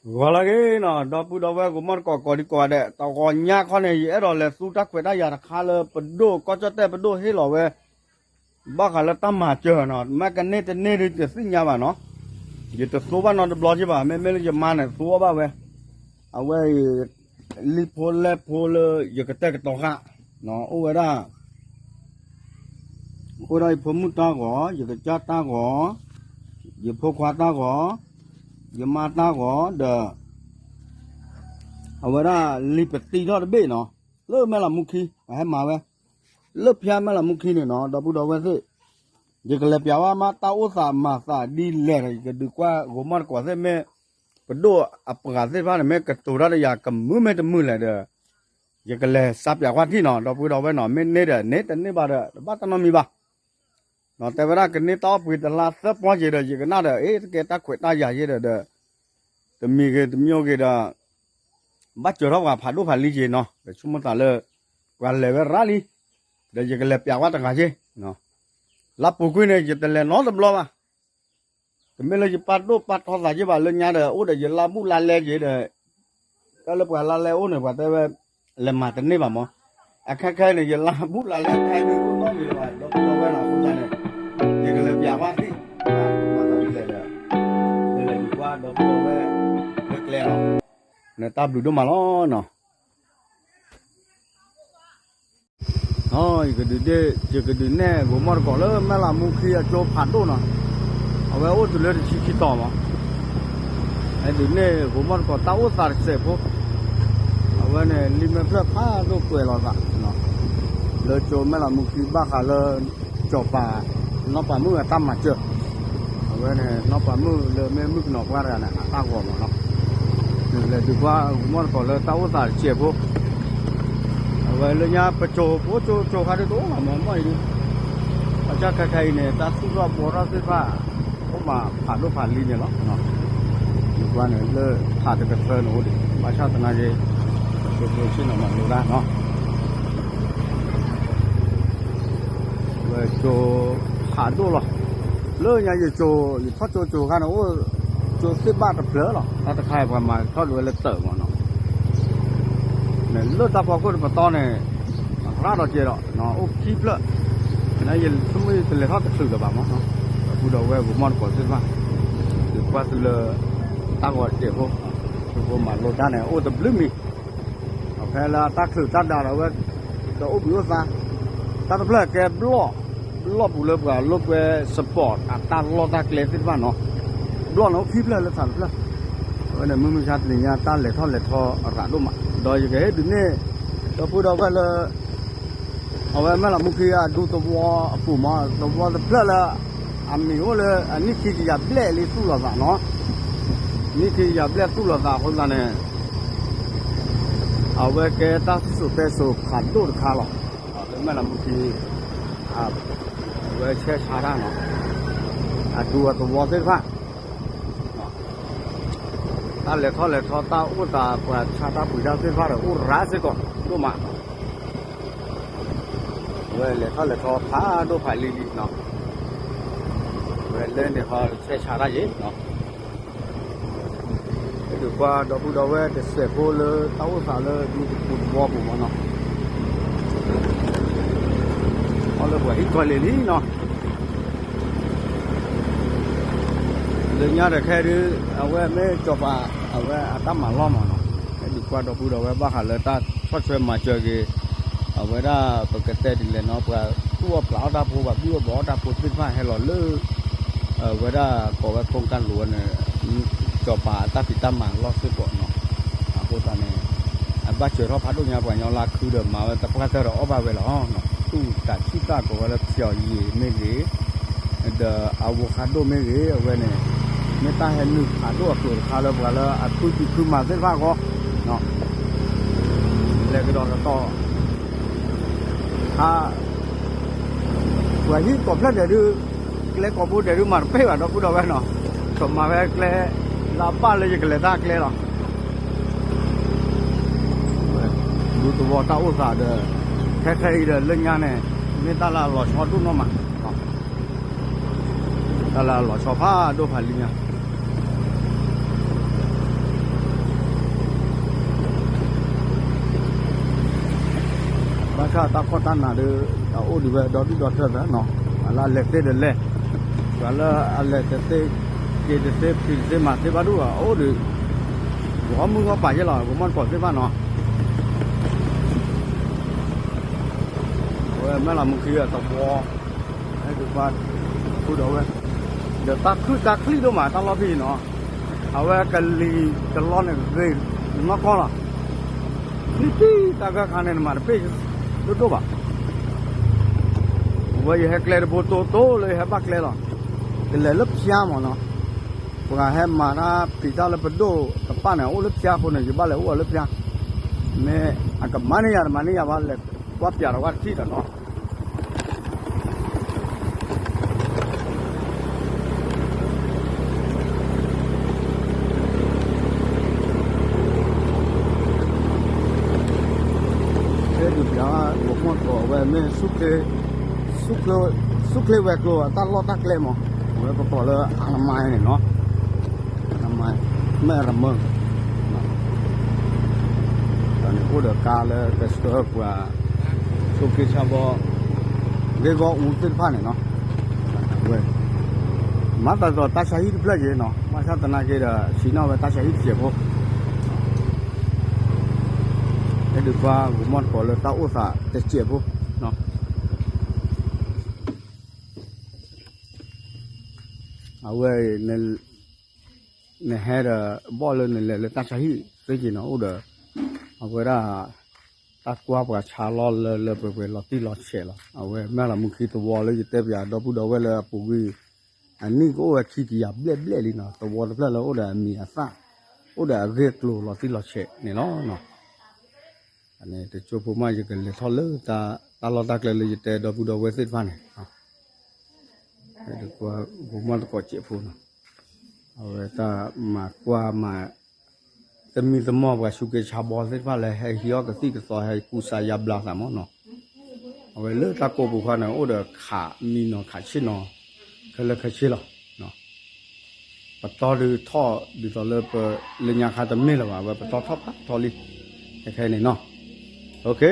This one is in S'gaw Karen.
ဂီၤလၢအဂ့ၤနီၤ ဒီပုၢ်ဒီဝဲၢ် ဂီၤမီၢ်တကိးကိးဒံကိးဂၤဒဲး, တဂီၤညါခီန့ၣ် ယအဲၣ်ဒိးလဲၤသူတၢ်ခွဲးတၢ်ယာ်တခါလၢပဒိၣ် ကီၢ်ကၠီၣ်တဲၣ်ပဒိၣ်ဟ့ၣ်လီၤဝဲ ဘၣ်ဃးလၢတၢ်မၤစၢၤနီၤ, မ့ၢ်ကန့ၢ်တန့ၢ်ဒ်တသ့ၣ်ညါဘၣ်နီၤ, ယတသူဘၣ်နီတဘျီက့ဘၣ်, မ့မ့ၢ်လၢယမါန့ၣ် သူအီၣ်ဘၣ်ဝဲ, အဝဲအံၤ လံာ်ဖိလဲၢ်ဖိလၢယကတဲာ်ကတီၤဃာ်, အိၣ်ဝဲဒၣ် အိၣ်ဒၣ်ယဖိမုၣ်တၢ်ဂီၤ, ယကစၢ်တၢ်ဂီၤ, ယဖိခွါတၢ်ဂီၤ, ယမါတၢ်ဂီၤဒီး အဝဲဒၣ်လံာ်ပသံထီၣ်တဘ့ၣ်နီၤ, လၢမဲၢ်လးမူခံ ပှၤဟဲမၤဝဲ, လၢဖၠါမဲၢ်လးမူခံန့ၣ်နီၤ ဒီပုၢ်ဒီဝဲၢ်သ့ၣ်, ယကလဲၤပျးဝဲမး တၢ်အိၣ်သးမၤသးဒ်လဲၣ်ဒီး ယကဒုးကွၢ်ဂီၤမီၢ်တကိးသ့ၣ်မ့ၢ် ပဒိၣ်အပှၤသ့ၣ်တဖၣ်န့ၣ် မ့ၢ်ကတိၤတၢ်ဒီးယၤကမုာ်မ့ၢ်တမုာ်လဲၣ်ဒီး ယကလဲၤစးပျးကွၢ်ထံၣ်နီၤ ဒီပုၢ်ဒီဝဲၢ်နီၤ, မ့ၢ်န့ၢ်ဒီးန့ၢ် တန့ၢ်ဘၣ်ဒီး တဘၣ်တၢ်နီတမံၤဘၣ် တဲဝဲဒၣ်ကန့ၢ်တၢ်အီၣ်ပှ့ၤတလါသၢပီက့ၤဒီး ယကနၣ်ဒီး အ့ တကဲတၢ်ခွဲးတၢ်ယာ်ယဲဒီး တမံၤဂ့ၤတမံၤဂ့ၤဒီး ဘၣ်စၢၤထီၣ်ပှၤဖးဒိၣ်ဖးလံက့ၤနီၤ, ဒီးဆိကမိၣ်သးလၢ ပှၤလဲၤဝဲရၣ်လံ, ဒီးယကလဲၤပျးဝဲတဂၤက့ၤ, လါပူၤကွံာ်န့ၣ် ယတလဲၤနီတဘျီဘၣ်, တမ့ၢ်လၢယပာ်ဒိၣ်ပာ်ထီသးက့ၤဘၣ် လၢညါဒီး အိၣ်ဒီးယလါဘူးလါလဲက့ၤဒီး တၢ်လၢပှၤလါလဲအိၣ်န့ၣ် ပှၤတဲဝဲ လဲၤမၤတန့ၢ်ဘၣ်မး, အခဲခဲအံၤန့ၣ် ယလါဘူးလါလဲခဲဒုးအိၣ်နီတမံၤလၢၤဘၣ် ဒီပုၢ်ဒီဝဲၢ်နီၤ, အဃိသတးန့ၣ် ယကလဲၤပျးကွၢ်သ့ၣ် မၤသးဒ်လဲၣ်ဒီး လဲၤဒုးကွၢ်ဒီပုၢ်ဒီဝဲၢ် လၢကျဲလီၤ, နတၢ်ဘျုးဒိၣ်မးလီၤနီၤ. ယကဒုးဒ့ၣ် ယကဒုးနဲၣ် ဂိၤမီၢ်တကိးလၢမဲၢ်လးမူခံအကၠိဖးဒိၣ်နီၤ, အဝဲအိၣ်တုၤလၢတဆံခံတီၤမး, ဟဲဒုးနဲၣ်ဂိၤမီၢ်တကိးတၢ်အိၣ်သးတစဲးဖိ, အဝဲန့ၣ် လံာ်မဲာ်ဖျၢၣ်ဖးဒိၣ်ကွဲးလိာ်သး လၢကၠိမဲၢ်လးမူခံဘၣ်ဃးလၢ စီၤပၤ နီၢ်ပၤမုၣ်အတၢ်မၤစၢၤ, အဝဲန့ၣ် နီၢ်ပၤမုၣ်လၢမ့ၢ်မုၣ်ကနီၤပှၢ်တဂၤန့ၣ် အတၢ်ဂီၤမးနီၤ, လဲၤဒုးကွၢ်ဂိၤမီၢ်တကိးလၢတၢ်အိၣ်သးတစဲးဖိ အဝဲလၢညါပကၠိဖိကၠိကၠိခါဒ်တအိၣ်လီၤမး မ့ၢ်အံၤဒုး, ဘၣ်ဆၣ်ခဲခဲအံၤန့ၣ် တၢ်သူၣ်ထီၣ်ဘှီထီၣ်သ့ၣ်တဖၣ် အိၣ်မးဖးဒိၣ်ဖးလံန့ၣ်လီၤ. ယကွၢ်န့ၣ်လၢဖးတကထၢန့ၣ်အိၣ်ဒံး ဘၣ်ဆၣ်သနာ်က့ ကၠိဖိဆ့ၣ်နီၤမၤလိတၢ်နီၤ ဝဲကၠိဖးဒိၣ်လီၤ. လၢညါယကၠိ ယထီၣ်ကၠိကၠိခါန့ၣ် အိၣ်ကၠိသ့ၣ်ဘၣ်တဖျၢၣ်လီၤ. တၢ်တခါအံၤပှၤမၤထီၣ်ဒၣ်ဝဲလၢတၢးမးနီၤ, လၢတၢ်ဖီခိၣ်တပတီၢ်န့ၣ် ရၣ်ဒီးကဲဒီး အိၣ်ခံဖျၢၣ်, နယဆိကမိၣ်တလဲၤထီၣ်တချုးလၢၤဘၣ်မးနီၤ, ဒီပုၢ်ဒီဝဲၢ်ဂိၤမီၢ်တကိးသ့ၣ်တဖၣ် ဒုးကွၢ်သုလၢ တၢ်ဂီၤတစဲးဖိ, သုးဖိမၤလိတၢ်န့ၣ် အိၣ်တဘျုးမံၤ ဖဲလၢတၢ်ချုးတၢ်ဒးဒီးဝဲ ဒီးအိၣ်ဘှံးအိၣ်သါ, တၢ်တဖျၢၣ်ကဲဘျီၣ်, ဘျီၣ်ပူၤလၢပှၤလိာ်ကွဲ support အတၢ်လီၢ်တၢ်ကျဲသ့ၣ်တဖၣ်နီၤ, ဘျီၣ်န့ၣ်အိၣ်ခံဖျၢၣ်လၢထးတဖျၢၣ်, အဝဲန့ၣ်မုၢ်မဆါတနံၤညါတၢ်လဲၤထီၣ်လဲၤထီအရးဒိၣ်မး, ဒီးယကဟ့ၣ်ဒုးန့ၣ် ဒီပုၢ်ဒီဝဲၢ်လၢ အဝဲမဲၢ်လးမူခံအဒူသဝီအပူၤမး, သဝီတဖျၢၣ်လၢအမံၤအိၣ်လၢအနံၣ်ခံကယၤဘျဲၣ်လံသူၣ်လီၤသးနီၤ, နံၣ်ခံကယၤဘျဲၣ်သူၣ်လီၤသးအဃိသတးန့ၣ် အဝဲကဲတၢ်စံၣ်စိၤတဲစိၤဖးဒိၣ်တခါလီၤ. လၢမဲၢ်လးမူခံ အဝဲဆဲးဆါတၢ်နီၤ, အဒူအသဝီသ့ၣ်တဖၣ် တၢ်လဲၤထီၣ်လဲၤထီ တၢ်အိၣ်သးပှၤဆါတၢ်ပှ့ၤတၢ်သ့ၣ်တဖၣ်ဒီး အိၣ်ရၤစ့ၢ်ကီးဒိၣ်မး, အဝဲလဲၤထီၣ်လဲၤထီဖးဒိၣ်ဖးလံလံနီၤ, အဝဲလၢန့ၣ်ဟီဆဲးဆါတၢ်ယံၤနီၤ, ဟ့ၣ်ဒုးကွၢ်ဒီပုၢ်ဒီဝဲၢ်တစဲးဖိလၢတၢ်အိၣ်သးလၢဒူသဝီပူၤမးနီၤ, အီၣ်လၢပှၤဟံၣ်ကီၢ်လံၤလံနီၤ လၢညါဒီးခဲဒုး အဝဲမ့ၢ်စီၤပၤ အဝဲအတၢ်မၤလီၢ်မးနီၤ, ဟ့ၣ်ဒုးကွၢ်ဒီပုၢ်ဒီဝဲၢ်ဘၣ်ဃးလၢတၢ်ဆီၣ်ထွဲမၤစၢၤက့ၤ အဝဲဒၣ်ပကတဲဒ်လဲၣ်နီၤ ပှၤသူၣ်အီၣ်ဖျးအီၣ်တၢ်ဖိ ပှၤဘံၣ်အီၣ်ဘီအီၣ်တၢ်ဖိသ့ၣ်တဖၣ်ဟဲလီၤလၢ အဝဲဒၣ်ကိးဝဲ โครงการหลวง န့ၣ် စီၤပၤအတၢ်ဖံးတၢ်မၤလီၢ်စ့ၢ်ကီးနီၤ, အဃိသတးန့ၣ် အဘၣ်စၢၤထီၣ်ဖးဒိၣ်ညါ ပှၤကညီလၢခုဒီးမၤဝဲသပှၢ်တၢၢ်ဒီးအီၣ်ဘၣ်ဝဲလီၤနီၤ, သူၣ်တၢ်ဆံၣ်သၣ်ကိးဝဲလၢဖျီၣ်ယံာ်မ့ၢ်ဂ့ၤ ဒီးအဝိၣ်ဃးဒိၣ်မ့ၢ်ဂ့ၤ အဝဲန့ၣ် မ့ၢ်တၢ်ဟဲနုာ်ဖးဒိၣ်အကျိၤတခါလၢပှၤလၢအဖုစုဖုမၤသ့ၣ်တဖၣ်အဂီၢ် လဲၤကဒီးတတီၤ ဟါ ပှၤဟံၣ်ကိးဖျၢၣ်ဒဲးဒုး ကျဲကိးဘိဒဲးဒုးမၤတပ့ၢ်ဘၣ်ဒီပုၢ်ဒီဝဲၢ်နီၤ, ကမၤဝဲကျဲ လၢအဘၣ်လၢယကလဲၤတၢ်ကျဲလီၤ ဒူသဝီတၢ်အိၣ်သးဒီး ခဲခဲအံၤဒီးလၢညါန့ၣ် မ့ၢ်တၢ်လၢအလီၤဆီဒိၣ်နီၢ်မး, တၢ်လၢအလီၤဆီဖးဒိၣ်ဖးလံညါ, ဆၣ်တၢ်ဖှီၣ်တၢ်နးဒီး အအိၣ်ဒံးဝဲဒီဒူၣ်ဒီထၢသးနီၤ, ပှၤလၢအလဲၤသ့ဒီးလဲၤ, ပှၤလၢအလဲၤတသ့, က့ၤတသ့ ဖံးတသ့ မၤသ့ဘၣ်ဒိၣ် အအိၣ်ဒီး, ဂီၤမုၢ်ဂီၤပာ်ယဲလီၤ ဂီၤမီၢ်တကိးသ့ၣ်တဖၣ်နီၤ, အဝဲမဲၢ်လးမူခံအသဝီ, ဟဲဒုးပှၤ, ဃုာ်ဒီးဝဲ, ဒီးတၢ်ခုၣ်တၢ်ချံၣ်ဒိၣ်မးတၢ်လီၢ်ဖဲအံၤနီၤ, အဝဲကလံၤတလီၢ်န့ၣ်ဂ့ၤ, နီၢ်ကီၢ်လီၤ နံၣ်တံၢ်တၢ်ဂၢၢ်ခါန့ၣ် နမၤတပ့ၢ်ဒိၣ်ဒိၣ်ဘၣ်, အဝဲယဟဲကျဲတဘိတိတိလၢယဟဲဘၣ်ကျဲလီၤ, ကလဲၤလၢဖၠါမးနီၤ, ပှၤဟဲမၤတၢ်ဖံးတၢ်လၢပဒိၣ်တပၣ်န့ၣ် အိၣ်လၢဖၠါအဃိန့ၣ် ယဘၣ်လဲၤအိၣ်အီၤလၢဖၠါ, မ့ၢ်အကမၤန့ၢ်ယၤတမၤန့ၢ်ယၤဘၣ် လဲၤကွၢ်ပၠးဒီးဝဲတထံၣ်ဒီးနီၤ ဖဲဒုးပျးဂီၤမီၢ်တကိးအဝဲမ့ၢ် ဆူၣ်ချ့ဝဲၤကျိၤအတၢ်လီၢ်တၢ်ကျဲမး, အဝဲပကိးလၢအနမါန့ၣ်နီၤ, အနမါ, မ့ၢ်အရမၢ, တၢ်န့ၣ်အိၣ်ဒီးကါလၢကဆှၢပှၤ ဆိးက့ဆါဘီ ဂ့ၢ်ဂီၢ်အူသ့ၣ်တဖၣ်န့ၣ်နီၤ, အဝဲ မၤသးဒ်သိးတၢ်ဆါဟံၣ်တဖျၢၣ်က့ၤနီၤ, ဘၣ်ဆၣ်သနာ်က့ဒီး ဆံးနီၣ်ဝဲတၢ်ဆါဟံၣ်တစဲးဖိ, ဟဲဒုးပှၤဂီၤမီၢ်တကိးလၢတၢ်အိၣ်သးတစဲးဖိ, အဝဲ နဟဲဒီး ဘီၣ်လၢနလဲၤလၢတၢ်ဆါဟံၣ်သ့က့ၤနီၤ အိၣ်ဒီး အဝဲဒၣ် တၢ်ကွၢ်ပှၤဆါလီၢ်လၢလၢပှဲၤပှဲၤလီၤတံၢ်လီၤဆဲးလီၤ. အဝဲမ့ၢ်လီၤမူခံသဝီလၢယတဲပၠး ဒီပုၢ်ဒီဝဲၢ်လၢအပူၤကွံာ် အနံၣ်ကအိၣ်ဝဲခံကယၤဘျဲၣ်ဘျဲၣ်လံနီၤ, သဝီတဖျၢၣ်လၢအိၣ်ဒီးအမံၤအသၣ် အိၣ်ဒီးအဂ့ၢ်အကျိၤလီၤတံၢ်လီၤဆဲးန့ၣ်လီၤ. အန့ၣ်တကၠိဖိမးယကလဲၤထီၣ်လၢ တၢ်လီၢ်တၢ်ကျဲလၢယတဲဒီပုၢ်ဒီဝဲၢ်သ့ၣ်တဖၣ်န့ၣ် ဂီၤမီၢ်တကိးစဲးဖိနီၤ, အဝဲတၢ်မၤကွၢ်မၤ သမံသမိးပှၤဆိးက့ဆါဘီသ့ၣ်တဖၣ်လၢဟဲဟံးအီၣ်ကသံၣ်ကသီ ဟဲကူစါယါဘျါသးမးနီၤ, အဝဲလၢတၢ်ကိးပူၤခီန့ၣ် အိၣ်ဒီးခးမံနီၤခးဆ့ၣ်နီၤ ခဲလၢာ်ခဲဆ့လီၤ. ပတီၢ်ဒုးထီၣ်ဒ်သိးလၢပလၢညါခါတမ့ၢ်လၢၤဘၣ် အဝဲပတီၢ်ထီၣ်ဖးထီလံ ခဲခဲအံၤန့ၣ်နီၤ, OK